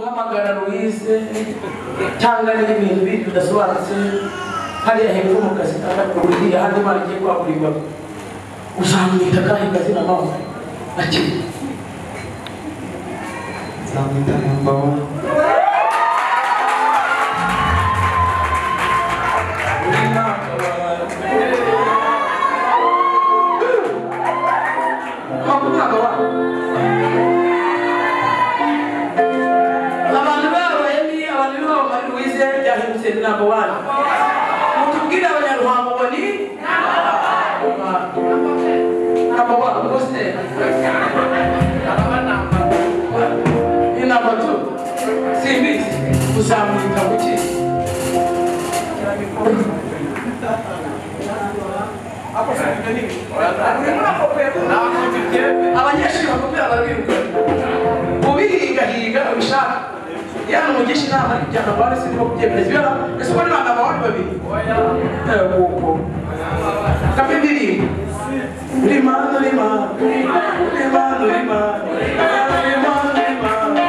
Guhamagara Louise cyangwa n'ibintu bindi bidasobanutse hariya hepfo mu kazi k'akaguru ahandi Imana igiye kwagura imbago uzamwita akahe kazina mama akiri? Nzamwita number one. Abantu babaye ni abantu b'abo muri Louise byahindutse ni number one. Mutubwire abanyaruhango ngo ni number one rwose ni number two. Simbizi uzamwita kuki? Abanyeshuri bakopera barabirukana ubihigahiga ubishaka yana umugisha inama ibya number one sindimo kubyemeza ibyo ese uko ni ba number one babiri kuko kape indirimbo Rimana rimana rimana rimana rimana rimana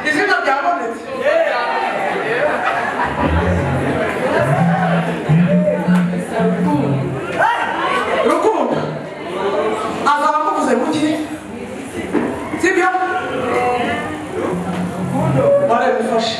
Izina ryabonetse. Rukundo azaba amuvuze muki sibyo? Barabifashe.